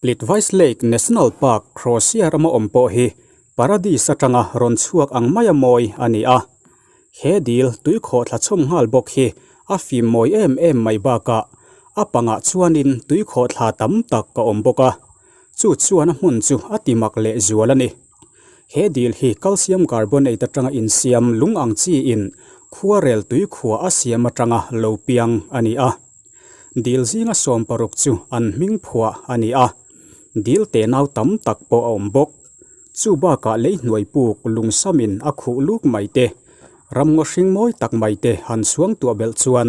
Plitvice Lake National Park, Croatia rama awm pawh hi Paradis atanga rawn chhuak ang maia mawi a ni a. He dil tuikhawhthla chhawm nghal bawk hi a fim mawi em em mai bakah a pangah chuanin tuikhawhthla tam tak a awm bawk a, chu chuan a hmun chu a timak leh zual a ni. He dil hi calcium carbonate atanga insiam lung ang chiin khuarel tuikhuah a siam atanga lo piang a ni a. Dil zinga 60 chu an hming phuah a ni a, dil tenau tam tak pawh a awm bawk. Chu bakah lei hnuai puk lungsamin a khuh luk mai te, ramngaw hring mawi tak mai te han chhuang tuah belh chuan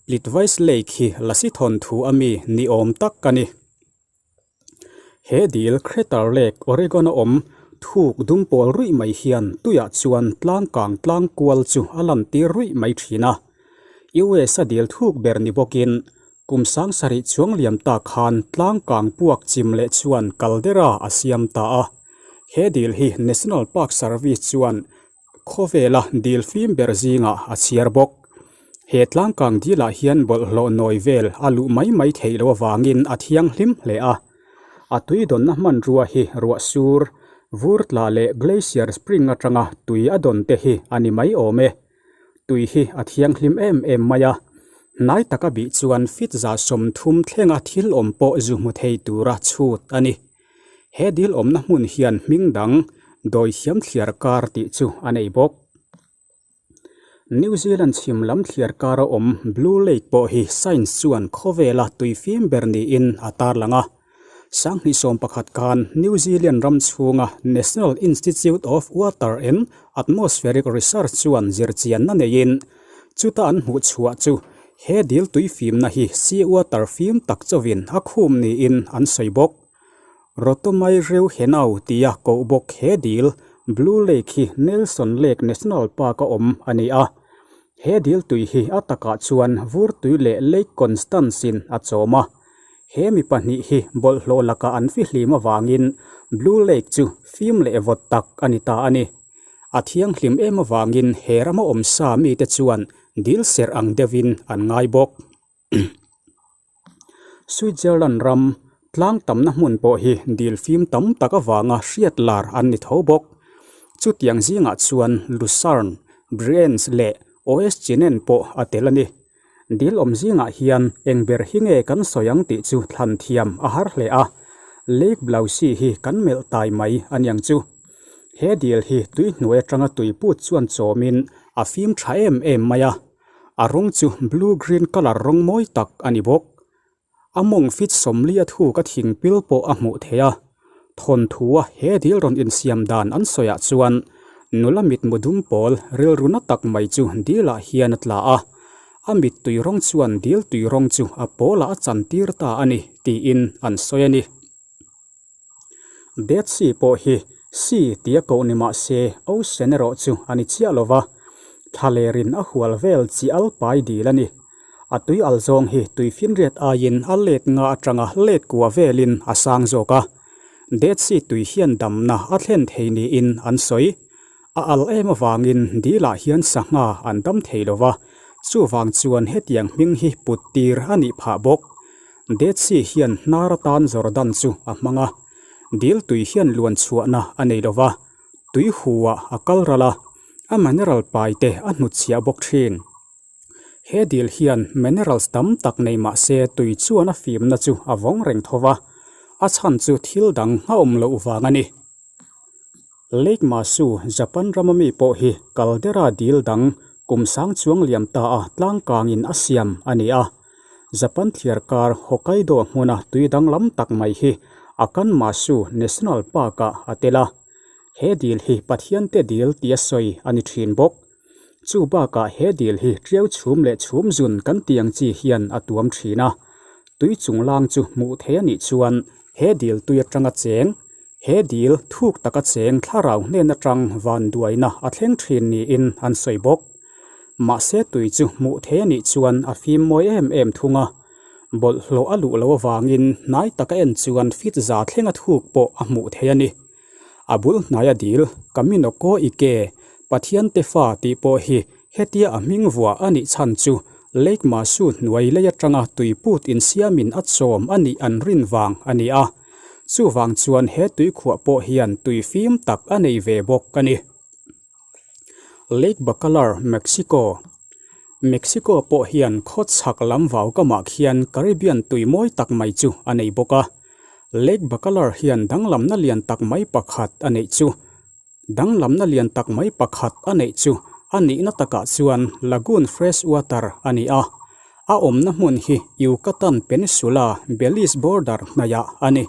Plitvice Lake hi lasi thawnthu a mi ni awm tak a ni. He dil Crater Lake, Oregon a awm thuk dum pawl ruih mai hian tuiah chuan tlang kang tlang kual chu a lantir ruih mai thin a. US a dil thuk ber ni bawkin kum 7000 chuang liam ta khan tlang kang puak chim leh chuan caldera a siam ta a. He dil hi National Park Service chuan Khawvela dil fim ber zingah a chhiar bawk. He tlangkang dilah hian bawlhhlawh nawi vel a luh mai mai theih loh avangin a thianghlim hle a. A tui dawnna hmanrua hi ruah sur, vur tla leh glacier spring atanga tui a dawn te hi a ni mai awm e. Tui hi a thianghlim em em mai a, hnai taka bih chuan fit 30 thlenga thil awm pawh zu hmu thei tura chhut a ni. He dil awmna hmun hian hming dang dawithiam thliar kar tih chu a nei bawk. New Zealand chhim lam thliar kara awm Blue Lake pawh hi science chuan khawvela tui fim ber niin a tarlang a. 2011 khan New Zealand ram chhunga National Institute of Water and Atmospheric Research chuan zirchianna neiin chuta an hmuh chhuah chu he dil tui fimna hi sea water fim tak chauhin a khum niin an sawi bawk. Rotomai Reu Henau tia koh bawk he dil Blue Lake hi Nelson Lake National Park a awm a ni a. He dil tui hi a takah chuan vur tui leh Lake Constance in a chawm a. He mi pahnih hi bawlhhlawh lakah an fihlim avangin Blue Lake chu fim leh vawt tak a ni ta a ni. A thianghlim em avangin he rama awm sa mite chuan dil serh ang deuhin an ngai bawk. Switzerland ram tlang tamna hmun pawh hi dil fim tam tak avanga hriat lar an ni tho bawk. Chutiang zingah chuan Lucerne, Brienz leh Oeschinen pawh a tel a ni. Dil awm zingah hian eng ber hi nge kan sawi ang tih chu thlan thiam a har hle a, Lake Blausi hi kan melh tai mai a niang chu. He dil hi tui hnuai atanga tui put chuan chawmin a fim tha em em mai a, a rawng chu blue green colour rawng mawi tak a ni bawk. A mawng fit 40 a thuk a thing pil pawh a hmuh theih a, thawnthu a he dil rawn insiam dan an sawiah chuan nula mitmu dum pawl rilru na tak mai chu dilah hian a tla a, a mittui rawng chuan dil tui rawng chu a pawlah a chantir ta a ni tiin an sawi a ni. Dead Sea pawh hi Sea tia koh ni mah se Ocean erawh chu a ni chiah lo va, thlalerin a hual vel chi al pai dil a ni. A tui al zawng hi tui finriat aiin a let nga atanga let kua velin a sang zawk a. Dead Sea tui hian damna a thlen thei niin an sawi. A al em avangin dilah hian sangha an dam thei lo va, chuvang chuan hetiang hming hi put tir a nih phah bawk. Dead Sea hian hnar atan Jordan chu a hmang a, dil tui hian luan chhuahna a nei lo va, tui huah a kal ral a, a mineral pai te a hnutchhiah bawk thin. He dil hian minerals tam tak nei mah se tui chuan a fimna chu a vawng reng tho va, a chhan chu thil dang a awm loh vang a ni. Lake Masu, Japan rama mi pawh hi caldera dil dang kum sang chuang liam ta a tlangkangin a siam a ni a. Japan thliar kar Hokkaido hmuna tui danglam tak mai hi Akan Masu National Park-ah a tel a. He dil hi Pathiante dil tia sawi a ni thin bawk. Chu bakah he dil hi tiau chhum leh chhum zun kan tih ang chi hian a tuam thin a. Tui chunglang chu hmuh theih a nih chuan he dil tui atanga cheng, he dil thuk taka cheng thlarau hnen atang van duaina a thleng thin niin an sawi bawk. Mahse tui chu hmuh theih a nih chuan a fim mawi em em thung a. Bawlhhlawh a luh loh avangin hnai taka en chuan fit za thlenga thuk pawh a hmuh theih a ni. A bul hnaia dil, Kaminoko Ike, Pathian te fa tih pawh hi hetia a hming vuah a nih chhan chu Lake Masu hnuai lei atanga tuiput insiamin a chawm a nih an rin vang a ni a. Chuvang chuan he tuikhuah pawh hian tui fim tak a nei ve bawk a ni. Lake Bacalar, Mexico Mexico pawh hian khaw chhak lam vau kamah khian Caribbean tui mawi tak mai chu a nei bawk a. Lake Bacalar hian danglamna lian tak mai pakhat a neih chu Danglamna lian tak mai pakhat a neih chu a nihna takah chuan lagoon fresh water a ni a, a awmna hmun hi Yucatan Peninsula Belize border hnaihah a ni.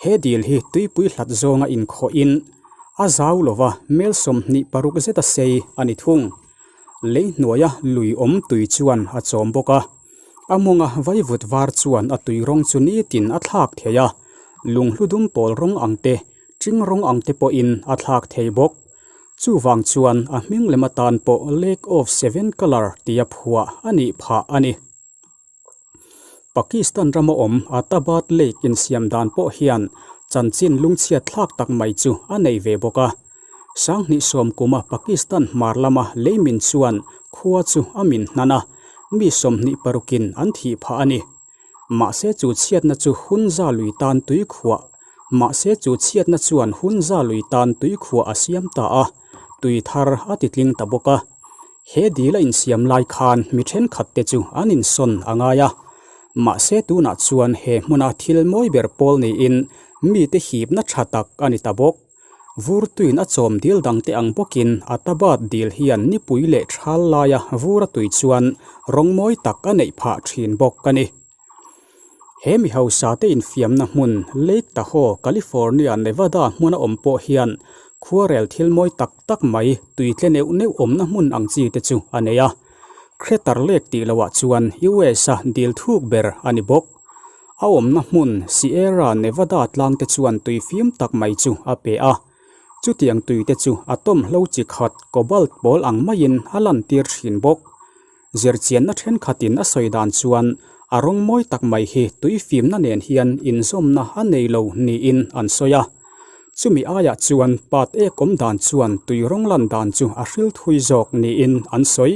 He dil hi tuipui hlat zawnga inkhawhin a zau lova mel 26 zeta sei a ni thung. Lei hnuaia lui awm tui chuan a chawm bawk a, a mawnga vaivut var chuan a tui rawng chu nitin a thlak thei a, lunghlu dum pawl rawng ang te Ching rawng ang te pawhin a thlak thei bawk. Chuvang chuan a hming lem atan pawh Lake of Seven Colour tia phuah a nih phah a ni. Pakistan rama awm Attabad Lake insiam dan pawh hian chanchin lungchhiat thlak tak mai chu a nei ve bawk a. Sanghnih sawm kuma Pakistan hmar lama leimin chuan khua chu a min hnan a, mi 26 in an thih phah a ni. Mahse chu chhiatna chu hun za lui tan tui khuah Mahse chu chhiatna chuan hun za lui tan tui khuah a siam ta a, tui thar a ti tling ta bawk a. He dil a insiam lai khan mi thenkhat te chu an insawn a ngai a. Mahse tunah chuan he hmuna thil mawi ber pawl niin mite hipna tha tak a ni ta bawk. Vur tuin a chawm dil dangte ang bawkin Attabat dil hian nipui leh thal laia vur a tui chuan rawng mawi tak a neih phah thin bawk a ni. He mi hausa te infiamna hmun Lake Tahoe, California, Nevada hmuna awm pawh hian khuarel thil mawi tak tak mai tui tle neuh neuh awmna hmun ang chi te chu a nei a. Crater Lake tih loah chuan US-a dil thuk ber a ni bawk. A awmna hmun Sierra Nevada tlang te chuan tui fim tak mai chu a pe a. Chutiang tui te chu a tawmhlo chi khat cobalt pawl ang maiin a lantir thin bawk. Zirchianna thenkhatin a sawi dan chuan a rawng mawi tak mai hi tui fimna nen hian inzawmna a nei lo niin an sawi a. Chumi aiah chuan pat ek awm dan chuan tui rawng lan dan chu a hril thui zawk niin an sawi.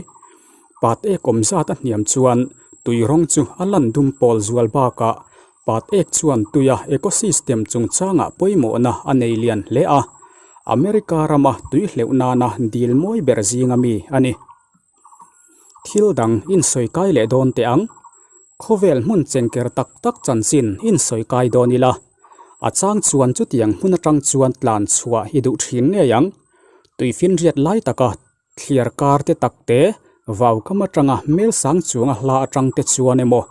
Pat ek awm zat a hniam chuan tui rawng chu a lan dum pawl zual bakah pat ek chuan tuia ecosystem chungchangah pawimawhna a nei lian hle a, America rama tui hleuh nana dil mawi ber zinga mi a ni. Thil dang insawi kai leh dawn teh ang. Khawvel hmun chengker tak tak chanchin insawi kai dawn ila. A chang chuan chutiang hmun atang chuan tlan chhuah i duh thin ngei ang. Tuifinriat lai taka Thliar kar te tak te, vau kam atanga mel sang chuanga hla atang te chuan emaw,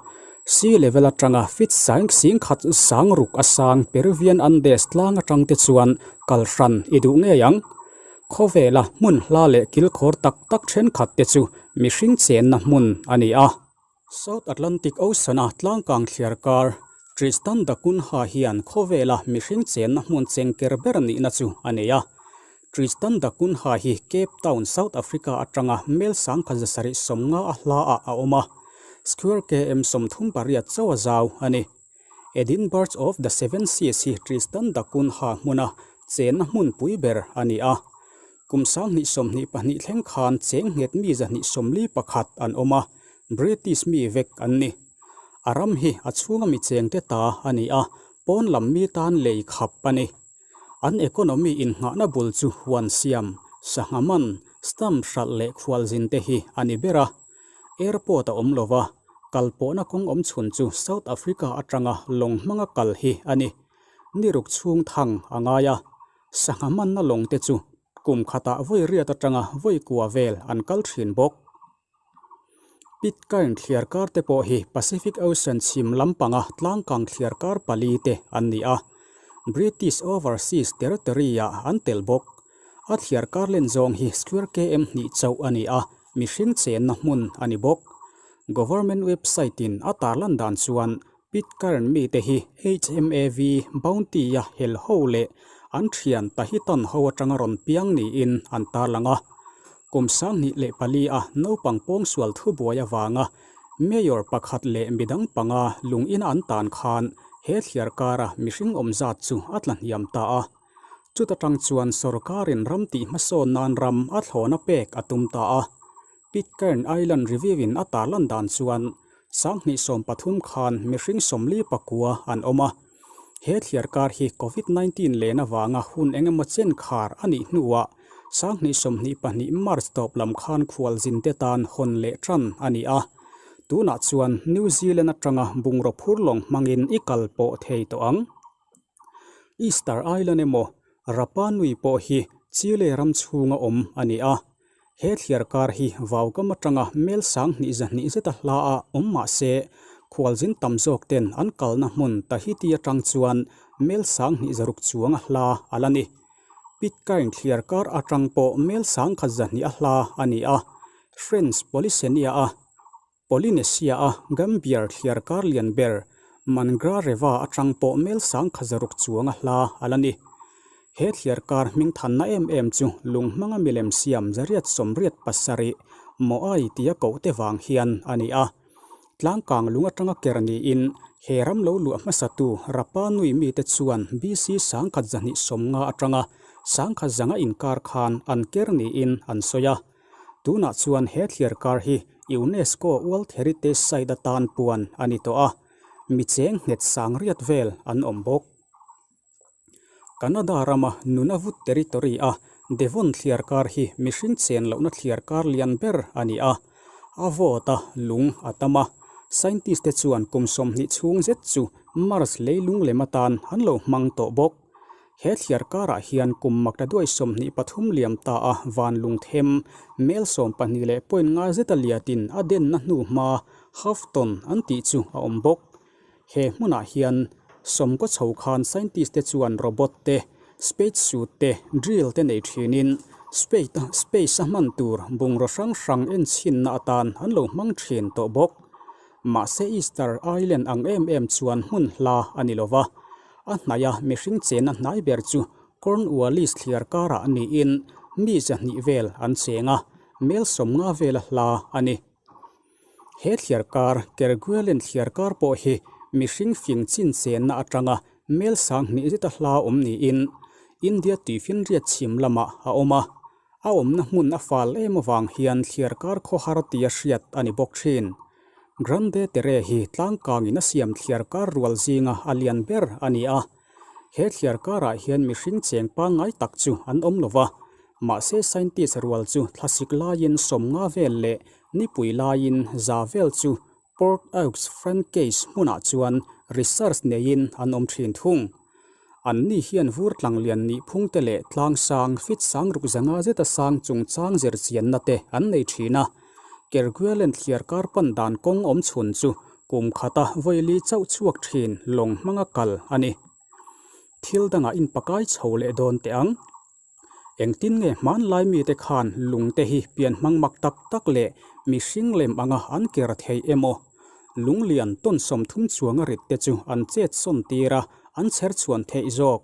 sea level atanga feet sang sing khat sang ruk a sang Peruvian Andes tlang atang te chuan kal hran i duh ngei ang. Khawvela hmun hla leh kilkhawr tak tak thenkhat te chu mihring chenna hmun a ni a. South Atlantic Ocean-a tlangkang thliar kar Tristan da Cunha hian khawvela mihring chenna hmun chengker ber nihna chu a nei a. Tristan da Cunha hi Cape Town, South Africa atanga mel 1750 a hlaah a awm a, square km 38 chauh a zau a ni. Edinburgh of the Seven Seas hi Tristan da Cunha hmuna chenna hmunpui ber a ni a. Kum 2022 thleng khan cheng nghet mi 241 an awm a, British mi vek an ni. A ram hi a chhunga mi chengte ta a ni a, pawn lam mi tan lei khap a ni. An economy innghahna bul chu huan siam, sangha man, stamp hralh leh khualzin te hi a ni ber a. Airport a awm lova, kal pawhna kawng awm chhun chu South Africa atanga lawng hmanga kal hi a ni. Ni ruk chhung thang a ngai a, sangha manna lawng te chu kum khatah vawi riat atanga vawi kua vel an kal thin bawk. Pitcairn thliar kar te pawh hi Pacific Ocean chhim lampanga tlangkang thliar kar pali te an ni a, British Overseas Territory-ah an tel bawk. A thliar kar len zawng hi square km hnih chauh a ni a, mihring chenna hmun a ni bawk. Government website-in a tarlan dan chuan Pitcairn mite hi HMAV Bounty-a hel ho leh an thian Tahitan ho atanga rawn piang niin an tarlang a. Kum 2004 a naupang pawngsual thubuai avanga Mayor pakhat leh midang panga lung ina an tan khan he thliar kara mihring awm zat chu a tla hniam ta a. Chuta tang chuan sorkarin ram tih hmasawn nan ram a thlawna pek a tum ta a. Pitcairn Island Review-in a tarlan dan chuan 2013 khan mihring 44 an awm a. He thliarkar hi Covid 19 len avanga hun engemaw chen khar a nih hnuah 2022 March tawp lam khan khualzinte tan hawn leh tan a ni a. Tunah chuan New Zealand atanga bungraw phur lawng hmangin i kal pawh thei tawh ang. Easter Island emaw Rapa Nui pawh hi Chile ram chhunga awm a ni a. He thliarkar hi vaukam atanga mel 2200 zeta hla a awm mah se, khualzin tam zawk ten an kalna hmun Tahiti atang chuan mel 2600 chuanga hla a la ni. Pitcairn thliarkar atang pawh mel 1100 a hla a ni a, French Polynesia a Polynesia a Gambier thliarkar lian ber Mangareva atang pawh mel 1600 chuanga hla a la ni. He thliarkar hmingthanna em em chu lung hmanga milem siam 887 Moai tia koh te vang hian a ni a. Tlangkang lung atanga ker niin he ram lo luah hmasatu Rapa Nui mite chuan BC 1250 atanga 1100 inkar khan an ker niin an sawi a. Tunah chuan he thliarkar hi UNESCO World Heritage Site atan puan a ni tawh a, mi cheng nghet sang riat vel an awm bawk. Canada rama Nunavut Territory a Devon thliarkar hi mihring chen lohna thliarkar lian ber a ni a, a vawt a, lung a tam a. Scientist te chuan kum 20 chhung zet chu Mars leilung lem atan an lo hmang tawh bawk. He thliarkarah hian kum makta duai 23 liam ta a van lung them mel 12 leh point nga zeta liatin a denna hnu hma half ton an tih chu a awm bawk. He hmunah hian sawmkaw chho khan scientist te chuan robot te, space suit te, drill te nei thinin space a hman tur bungraw hrang hrang enchhinna atan an lo hmang thin tawh bawk. Mahse Easter Island ang em em chuan hmun hla a ni lova, a hnaia mihring chenna hnai ber chu Cornwallis thliar karah niin mi 200 vel an cheng a, mel 50 vela hla a ni. He thliar kar, Kerguelen thliar kar pawh hi mihring fing chin chenna atanga mel 2000 zeta hla awm niin India tuifinriat chhim lamah a awm a. A awmna hmun a fal em avang hian thliar kar khawhar tia hriat a ni bawk thin. Grande Terre hi tlangkangin a siam thliar kar rual zinga a lian ber a ni a. He thliar karah hian mihring cheng pangngai tak chu an awm lova, mahse scientist rual chu thlasik laiin 50 vel leh nipui laiin 100 vel chu Port Aux Francaise hmunah chuan research neiin an awm thin thung. An ni hian vur tlang lian nih phung te leh tlang sang fit sang ruk zanga zeta sang chungchang zirchianna te an nei thin a. Kerguelen thliar kar pan dan kawng awm chhun chu kum khata vawili chauh chhuak thin lawng hmanga kal a ni. Thil dangah inpakai chho leh dawn teh ang. Engtin nge hmanlai mite khan lungte hi pian hmang mak tak tak leh mihring lem anga an ker theih emaw? Lunglian tawn 30 chuanga rit te chu an chet sawn tir a, an chher chhuan theih zawk.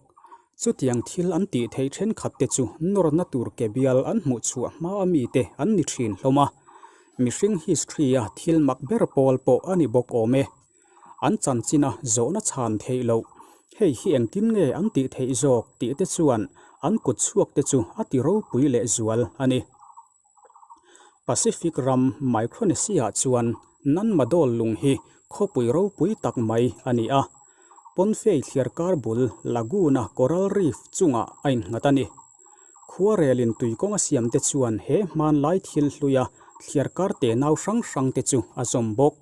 Chutiang thil an tih theih thenkhat te chu nawrna tur ke bial an hmuh chhuah hma a mite an ni thin hlawm a. Mihring history a thil mak ber pawl pawh a ni bawk awm e. An chanchin a zawhna chhan theih loh, hei hi engtin nge an tih theih zawk tih te chuan an kut chhuak te chu a ti ropui leh zual a ni. Pacific ram Micronesia chuan Nan Madol lung hi khawpui ropui tak mai a ni a. Pohnpei thliarkar bul Laguna Coral Reef chungah a innghat a ni. Khuarelin tuikawng a siam te chuan he hmanlai thil hluia thliarkar tenau hrang hrang te chu a zawm bawk.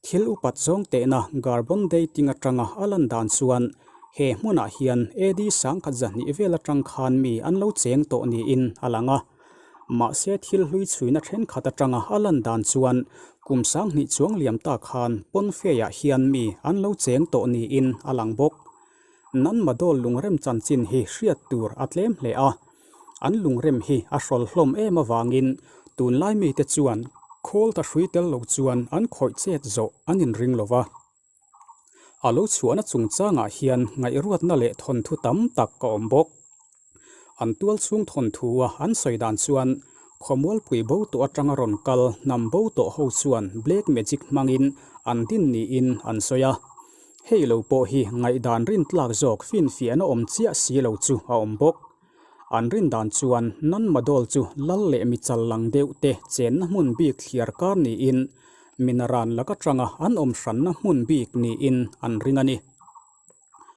Thil upat zawng tehna carbon dating atanga a lan dan chuan he hmunah hian AD 1200 vel atang khan mi an lo cheng tawh niin a lang a. Mahse thil hlui chhuina thenkhat atanga a lan dan chuan kum 2000 chuang liam ta khan Pohnpeiah hian mi an lo cheng tawh niin a lang bawk. Nan Madol lungrem chanchin hi hriat tur a tlem hle a. An lungrem hi a hrawl hlawm em avangin tunlai mite chuan khawl ta hrui tel lo chuan an khawih chet zawh an inring lo va. A lo chhuahna chungchangah hian ngaihruatna leh thawnthu tam tak a awm bawk. An tual chhung thawnthu a an sawi dan chuan khawmualpui bo tawh atanga rawn kal hnam bo tawh ho chuan black magic hmangin an din niin an sawi a. Hei lo pawh hi ngaihdan rintlak zawk finfiahna awm chiah si lo chu a awm bawk. An rin dan chuan Nan Madol chu lal leh mi chal lang deuh te chenna hmun bik thliar kar niin minaran lak atanga an awm hranna hmun bik niin an ring a ni.